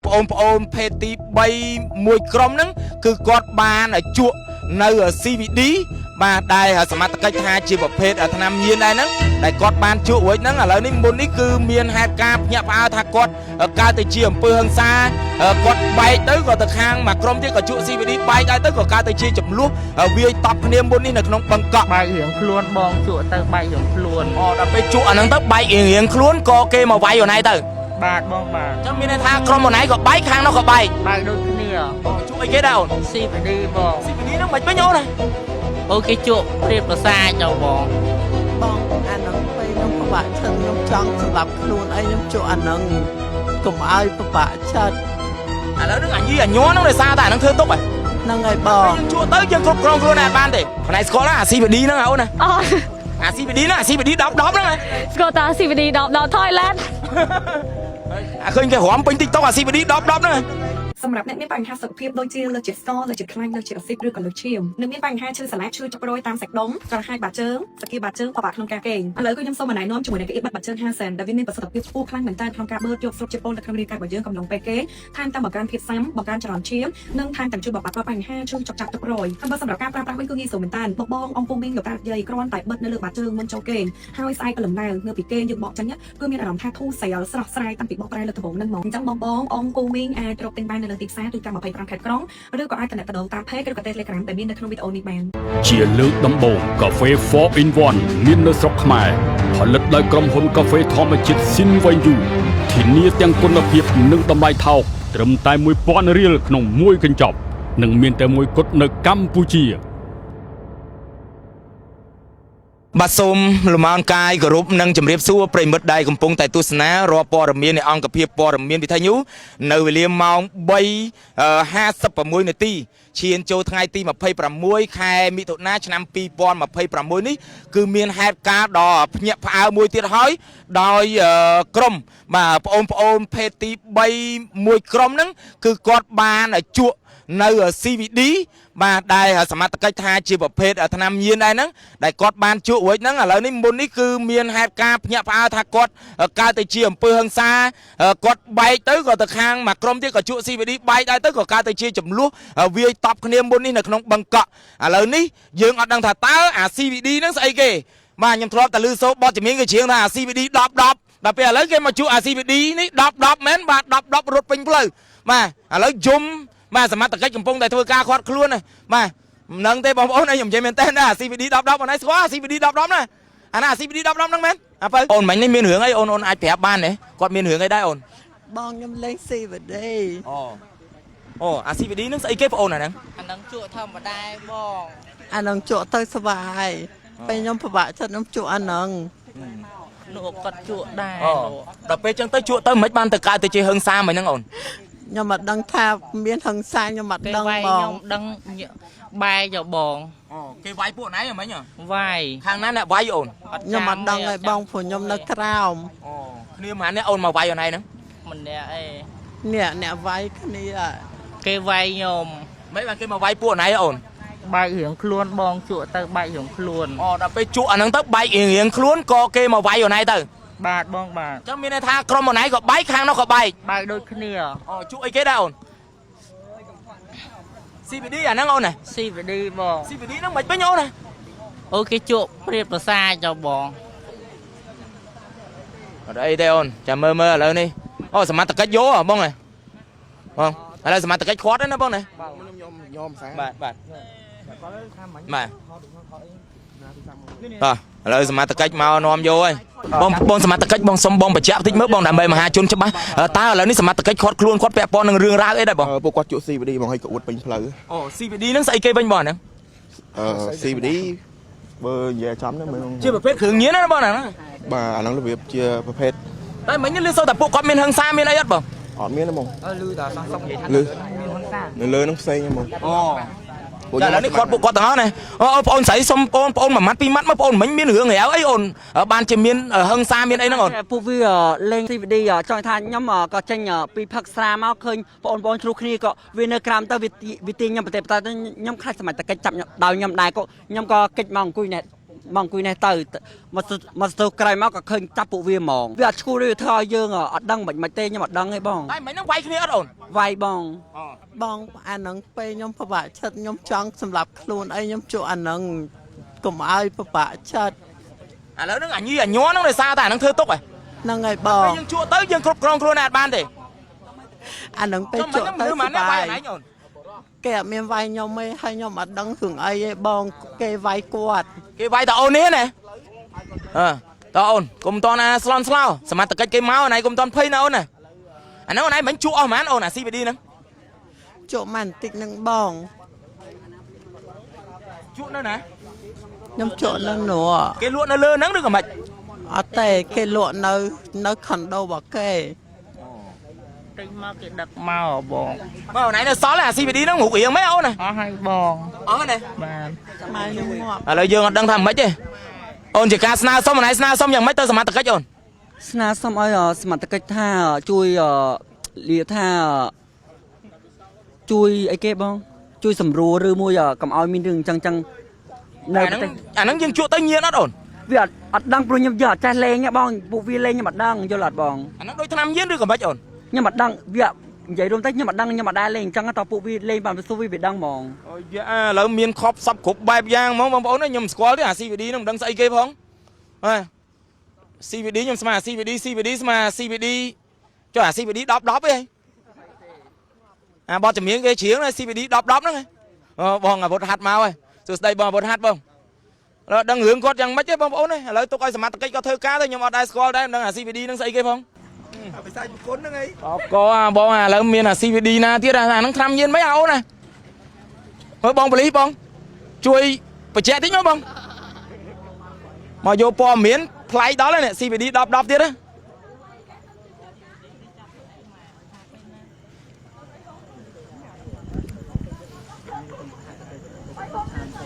បងប្អូនភេទទី3មួយក្រុមហ្នឹងគឺគាត់បានជក់នៅ CVD បាទដែលសមត្ថកិច្ចថាជាប្រភេទថ្នាំញៀនដែរហ្នឹងដែលគាត់បានជក់រួចហ្នឹងឥឡូវនេះមុននេះគឺមានហេតុការណ៍ភ្ញាក់ផ្អើលថាគាត់កើតទៅជាអំពើហិង្សាគាត់បែកទៅក៏ទៅខាងមួយក្រុមទៀតក៏ជក់ CVD បែកដែរទៅក៏កើតទៅជាចំនួនវាយតប់គ្នាមុននេះនៅក្នុងបឹងកក់ បែករៀងខ្លួនបងជក់ទៅបែករៀងខ្លួន អូដល់ពេលជក់អាហ្នឹងទៅបែករៀងរៀងខ្លួនក៏គេមកវាយអូនឯងទៅ បាទបងបាទ អញ្ចឹងមានន័យថាក្រុមអូនឯងក៏បែកខាងនោះក៏បែក បែកដូចគ្នា អូជក់អីគេដែរអូន CBD បង CBD ហ្នឹងមិនវិញអូនណា អូគេជក់ព្រាបប្រសាចទៅបង បងអាហ្នឹងពេលខ្ញុំពិបាកចិត្តខ្ញុំចង់សម្លាប់ខ្លួនអីខ្ញុំជក់អាហ្នឹងកុំឲ្យពិបាកចិត្ត ឥឡូវហ្នឹងអាញីអាញ័រហ្នឹងដោយសារតែអាហ្នឹងធ្វើទុកហ៎ ហ្នឹងហើយបង យើងជក់ទៅយើងគ្រប់គ្រងខ្លួនឯងអត់បានទេផ្នែកស្គាល់អា CBD ហ្នឹងអូនណា អូ អា CBD ហ្នឹងអា CBD 10 10ហ្នឹងហ៎ ស្គាល់តា CBD 10ដល់ toilet អាឃើញគេរាំពេញ TikTok អា CBD 10 10ហ្នឹង សម្រាប់អ្នកមានបញ្ហាសុខភាពដូចជាលើសជាតិស្ករលើសជាតិខ្លាញ់លើសជាតិអាស៊ីតឬក៏លើសឈាមនិងមានបញ្ហាឈឺសន្លាក់ឈឺចុករយតាមសាច់ដុំក្រហាយបាតជើងសគាបាតជើងពិបាកក្នុងការគេងឥឡូវគឺខ្ញុំសូមណែនាំជាមួយនឹងកៅអីបិទបាតជើង50សេនដែលវាមានប្រសិទ្ធភាពខ្ពស់ខ្លាំងមែនទែនក្នុងការបឺតយកស្រូបជាតិពុលនៅក្នុងរាងកាយរបស់យើងកំឡុងពេលគេងថែមទាំងបង្កើនភាពស៊ាំបង្កើនចរន្តឈាមនិងថែមទាំងជួយបំបាត់រាល់បញ្ហាឈឺចុកចាប់ទឹករយហើយបើសម្រាប់ការប្រើប្រាស់វិញគឺងាយស្រួលមែនទែនបងបងអង្គពូមីងលោកតាយាយគ្រាន់តែបិទនៅលើបាតជើងមុនចូលគេងហើយស្អែកព្រលឹមឡើងងើបពីគេងយើងបកចេញគឺមានអារម្មណ៍ថាធូរស្រាលស្រស់ស្រាយតាំងពីបកប្រែលើដំបូងហ្នឹងមកអញ្ចឹងបងបងអង្គពូមីងអាចរកទិញបាននៅលើទីផ្សារទូទាំង25ខេត្តក្រុងឬក៏អាចទំនាក់ទំនងតាម page ឬក៏ Telegram ដែលមាននៅក្នុងវីដេអូនេះបាន ជាលើកដំបូងកាហ្វេ4 in 1មាននៅស្រុកខ្មែរផលិតដោយក្រុមហ៊ុនកាហ្វេធម្មជាតិស៊ីនវ៉ៃយូធានាទាំងគុណភាពនិងតម្លៃថោកត្រឹមតែ1000រៀលក្នុងមួយកញ្ចប់និងមានតែមួយគត់នៅកម្ពុជា បាទសូមលំអរកាយគោរពនិងជម្រាបសួរប្រិយមិត្តដែលកំពុងតែទស្សនារាល់ព័ត៌មាននៃអង្គភាពព័ត៌មានវិទ្យុនៅវេលាម៉ោង3:56នាទីឈានចូលថ្ងៃទី26ខែមិថុនាឆ្នាំ2026នេះគឺមានហេតុការណ៍ដ៏ភ្ញាក់ផ្អើលមួយទៀតហើយដោយក្រុមបាទប្អូនប្អូនភេទទី3មួយក្រុមហ្នឹងគឺគាត់បានជក់នៅ CVD បាទដែលសមត្ថកិច្ចថាជាប្រភេទថ្នាំញៀនដែរហ្នឹងដែលគាត់បានជក់រួចហ្នឹងឥឡូវនេះមុននេះគឺមានហេតុការណ៍ភ្ញាក់ផ្អើលថាគាត់កើតទៅជាអំពើហិង្សាគាត់បែកទៅក៏ទៅខាងមួយក្រុមទៀតក៏ជក់ CVD បែកដែរទៅក៏កើតទៅជាចំនួនវាយតប់គ្នាមុននេះនៅក្នុងបឹងកក់ឥឡូវនេះយើងអត់ដឹងថាតើអា CVD ហ្នឹងស្អីគេបាទខ្ញុំធ្លាប់តែឮសូរបទចម្រៀងគេច្រៀងថាអា CVD 10 10ដល់ពេលឥឡូវគេមកជក់អា CVD នេះ10 10មែនបាទ10 10រត់ពេញផ្លូវបាទឥឡូវយំបាទសមត្ថកិច្ចកំពុងតែធ្វើការខាត់ខ្លួនណាបាទមិនដឹងទេបងប្អូនអីខ្ញុំនិយាយមែនតើណាអា CVD 10 10អូនឯងស្គាល់អា CVD 10 10ណាអាណាអា CVD 10 10ហ្នឹងមែនអាបើអូនមិញនេះមានរឿងអីអូនអូនអាចប្រាប់បានទេគាត់មានរឿងអីដែរអូន បងខ្ញុំលេង CBD អូអូអា CVD ហ្នឹងស្អីគេបងអូនអាហ្នឹង អាហ្នឹងជក់ធម្មតាបង អាហ្នឹងជក់ទៅសុបាយពេលខ្ញុំពិបាកចិត្តខ្ញុំជក់អាហ្នឹង នោះគាត់ជក់ដែរ អូដល់ពេលចឹងទៅជក់ទៅមិនបានទៅកើតទៅជាហឹង្សាមិនហ្នឹងអូន ខ្ញុំអត់ដឹងថាមានហិង្សាខ្ញុំអត់ដឹង គេវាយ បង ខ្ញុំដឹងបែកយកបង អូគេវាយពួកណៃហ្មង វាយ ខាងណាអ្នកវាយអូន អត់ ខ្ញុំអត់ដឹង ចាំ ឯងបងព្រោះខ្ញុំនៅក្រោម អូគ្នាប៉ុន្មានអ្នកអូនមកវាយអូនឯងហ្នឹង ម្នាក់ឯង អ្នកអ្នកវាយគ្នា គេវាយខ្ញុំ មិនបានគេមកវាយពួកណៃអូន បែករៀងខ្លួនបងជក់ទៅបែករៀងខ្លួន អូដល់ពេលជក់អាហ្នឹងទៅបែករៀងរៀងខ្លួនក៏គេមកវាយអូនឯងទៅ បាទបងបាទ អញ្ចឹងមានន័យថាក្រុមអូនឯងក៏បែកខាងនោះក៏បែក បែកដូចគ្នា អូជក់អីគេដែរអូន CBD អាហ្នឹងអូនណា CBD បង CBD ហ្នឹងមិនវិញអូនណា អូគេជក់ព្រាបប្រសាចទៅបង អត់អីទេអូនចាំមើលមើលឥឡូវនេះអូសមត្ថកិច្ចយកហ៎បងហ៎បងឥឡូវសមត្ថកិច្ចខាត់ហ្នឹងណាបងណា ខ្ញុំខ្ញុំសា បាទបាទបាទបាទឥឡូវសមត្ថកិច្ចមកនាំយកហើយបងបងសមត្ថកិច្ចបងសុំបងបញ្ជាក់បន្តិចមើលបងដើម្បីមហាជនច្បាស់តើឥឡូវនេះសមត្ថកិច្ចខាត់ខ្លួនគាត់ពាក់ព័ន្ធនឹងរឿងរ៉ាវអីដែរបង ពួកគាត់ជក់ CBD មកឲ្យក្អួតពេញផ្លូវ អូ CBD ហ្នឹងស្អីគេវិញបងហ្នឹង អឺ CBD បើនិយាយចំហ្នឹងមើល ជាប្រភេទគ្រឿងញៀនណាបងហ្នឹង បាទអាហ្នឹងរបៀបជាប្រភេទ តែមិញនេះលឺសូវតែពួកគាត់មានហិង្សាមានអីអត់បង អត់មានទេហ្មងលឺតែសងសុកនិយាយថាមានហិង្សានៅលើហ្នឹងផ្សេងហ្មង អូ ពួក តែឥឡូវនេះគាត់ពួកគាត់ទាំងអស់ណាអូអូបងអូនស្រីសុំបងប្អូនមួយម៉ាត់ពីរម៉ាត់មកបងអូនមិញមានរឿងរ៉ាវអីអូនបានជាមានហិង្សាមានអីហ្នឹងអូន ពួកវាលេង CVD ចង់ថាខ្ញុំក៏ចេញពីផឹកស្រាមកឃើញបងប្អូនជ្រុះគ្នាក៏វានៅក្រោមទៅវាទាញខ្ញុំប្រទេសតែខ្ញុំខ្លាចសមត្ថកិច្ចចាប់ដោយខ្ញុំដែរក៏ខ្ញុំក៏កិច្ចមកអង្គុយណែ មកអង្គុយនេះទៅមកមកស្ទើក្រោយមកក៏ឃើញចាប់ពួកវាហ្មងវាអត់ឈួលទេធ្វើឲ្យយើងអត់ដឹងមិនមិនទេខ្ញុំអត់ដឹងទេបង តែមិញហ្នឹងវាយគ្នាអត់អូន វាយបង បងអាហ្នឹងពេលខ្ញុំពិបាកចិត្តខ្ញុំចង់សម្លាប់ខ្លួនអីខ្ញុំជក់អាហ្នឹងកុំឲ្យពិបាកចិត្ត ឥឡូវហ្នឹងអាញីអាញ័រហ្នឹងដោយសារតែអាហ្នឹងធ្វើទុកហ៎ ហ្នឹងហើយប ង ពេលយើងជក់ទៅយើងគ្រប់គ្រងខ្លួនឯងអត់បានទេ អាហ្នឹងពេល ចុះ ជក់ទៅ មិញ ស ហ្នឹងមនុស្សម៉ាន ប្បាយ អ្នកវាយអនឯងអូន គេអត់មានវាយខ្ញុំទេហើយខ្ញុំអត់ដឹងរឿងអីទេបងគេវាយគាត់ គេវាយតអូននេះណាអើតអូនកុំតន់អាស្លន់ស្លោសមត្ថកិច្ចគេមកអនឯងកុំតន់ភ័យណាអូនណាអាហ្នឹងអូនឯងមិនជក់អស់ហ្មងអូនអា CBD ហ្នឹង ជក់មកបន្តិចហ្នឹងបង ជក់នៅណា ខ្ញុំជក់នៅនោះ គេលក់នៅលើហ្នឹងឬក៏មិន អត់ទេគេលក់នៅនៅខុនដូរបស់គេ ទិញមកគេដឹកមកបង បើអូនឯងនៅសល់អា CBD ហ្នឹងរូបរាងម៉េចអូនណា អស់ហើយបង អស់ណា បាទ ម៉ែខ្ញុំងាប់ ឥឡូវយើងអត់ដឹងថាម៉េចទេអូនជាការស្នើសុំអូនឯងស្នើសុំយ៉ាងម៉េចទៅសមត្ថកិច្ចអូន ស្នើសុំឲ្យសមត្ថកិច្ចថាជួយលាថាជួយអីគេបង ជួយសម្រួលឬមួយកុំឲ្យមានរឿងអញ្ចឹងចឹងនៅ អាហ្នឹង ប្រទេស អាហ្នឹងយើងជក់ទៅញៀនអត់អូន វាអត់អត់ដឹងព្រោះខ្ញុំយកអត់ចេះលេងទេបងពួកវាលេងខ្ញុំអត់ដឹងយល់អត់បង អាហ្នឹងដូចថ្នាំញៀនឬក៏មិនអូន ខ្ញុំអត់ដឹងវានិយាយរួមទៅខ្ញុំអត់ដឹងខ្ញុំអត់ដែរលេងអញ្ចឹងតពួកវាលេងបានវាសួរវាវាដឹងហ្មង អូយ៉ាឥឡូវមានខប់សពគ្រប់បែបយ៉ាងហ្មងបងប្អូនខ្ញុំស្គាល់ទេអា CVD ហ្នឹងមិនដឹងស្អីគេផងហ៎ CVD ខ្ញុំស្មានអា CVD CVD ស្មានអា CVD ចុះអា CVD 10 10ទេអាបទចម្រៀងគេច្រៀងណា CVD 10 10ហ្នឹងហ៎អូបងអាវុធហាត់មកហ៎សួស្តីបងអាវុធហាត់បងឥឡូវដឹងរឿងគាត់យ៉ាងម៉េចទេបងប្អូនឥឡូវទុកឲ្យសមត្ថកិច្ចគាត់ធ្វើការទៅខ្ញុំអត់ដែរស្គាល់ដែរមិនដឹងអា CVD ហ្នឹងស្អីគេផង ពិសាប្រគុណហ្នឹងអី អកអាបងឥឡូវមានអា CVD ណាទៀតអាហ្នឹងថ្នាំញៀនមិនអាអូនណាមើលបងប៉ូលីសបង ជួយបញ្ជាក់តិចមកបងមកយកព័ត៌មានថ្លៃដល់ហើយនេះ CVD 10 10ទៀតណា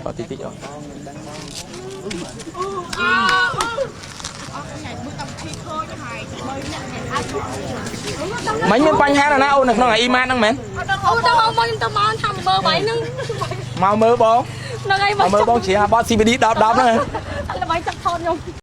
បាទតិចតិចអូនមិញមានបញ្ហាណាស់ណាអូននៅក្នុងអាអ៊ីម៉ាតហ្នឹងមែន អូទៅមកមកខ្ញុំទៅមកថាមើលបាយហ្នឹង មកមើលបង ហ្នឹងហើយ មកមើលបងជ្រាបបត់ CBD 10 10ហ្នឹង ល្បីចាប់ថតខ្ញុំ